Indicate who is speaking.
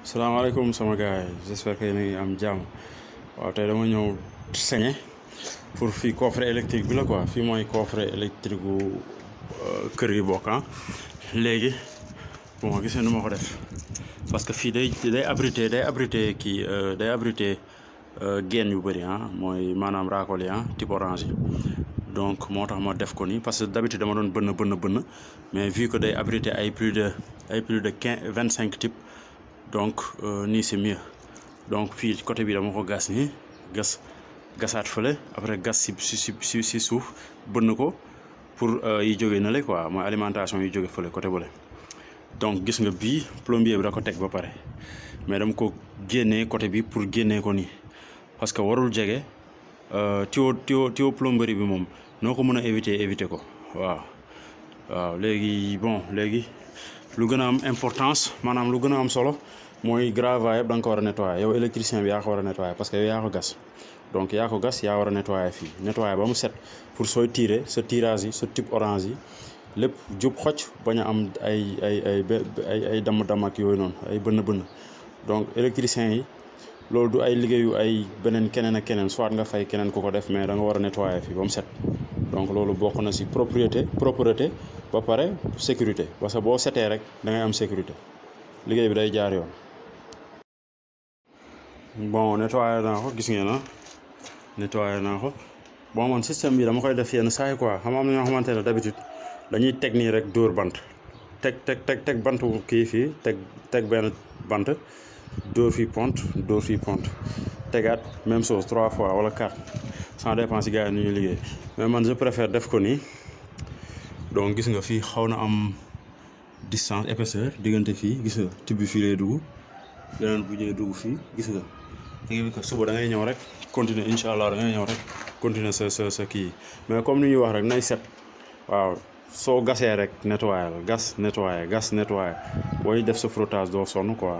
Speaker 1: salaamaaleykum sama gars yi j'espère que yéen a ngi am jàmm waaw tey dama ñëw sañe pour fii coffret électrique bi la quoi fii mooy coffret électrique gu kër gi bokk léegi bon gis nga nu ma ko def parce que fii day abrité kii day abrité gaine yu bëri mooy maanaam raakool yi type orange yi donc moo tax ma def ko nii parce que d'habitude dama doon bënn mais vu que day abrité ay plus de 25 types. Donc nii c'est mieux donc fii côté bi dama ko gas nii gasaat fële après gas si suuf bënn ko pour yi jóge na le quoi mooy alimentation yi jóge fële côté bële donc gis nga bii plombier bi da ko teg ba pare mais dama ko génnee côté bi pour génnee ko nii parce que warul jege tuyau plomberie bi moom noo ko mën a éviter ko waaw léegi lu gën a am importance maanaam lu gën a am solo mooy gravats yëpp da nga ko war a nettoyer yow électricien bi yaa ko war a nettoyer parce que yow yaa ko gas donc yaa ko gas yaa war a nettoyer fii nettoyer ba mu set pour sooy tirer sa tirage yi sa type orange yi lépp jub xocc bañ a am ay damm ak yooyu noonu ay bënn donc électricien yi loolu du ay liggéeyu ay beneen keneen ak keneen soit nga fay keneen ku ko def mais da nga war a nettoyer fii ba mu set donc loolu bokk na ci propreté ba pare sécurité parce que boo setee rek da ngay am sécurité liggéey bi day jaar yoon. bon nettoyé naa ko gis ngeen nettoyé naa ko bon man système bi dama koy def yenn saa yi quoi xam am na ñoo xamante ne d'habitude dañuy teg nii rek dóor bant teg bantu kii fii teg benn bant dóor fii pont tegaat même chose 3 fois wala 4 ça dépend si gars yi nu ñuy liggéey mais man je préfère def ko nii. donc gis nga fii xaw na am distance épaisseur diggante fii gis nga tib bi fii lay dugg beneen bu ñëwee dugg fii gis nga léegi ko suba da ngay ñëw rek continuer incha allah da ngay ñëw rek continuer sa kii mais comme ni ñuy wax rek nay set waaw soo gasee rek nettoyer gas nettoyer booy def sa frottage doo sonn quoi.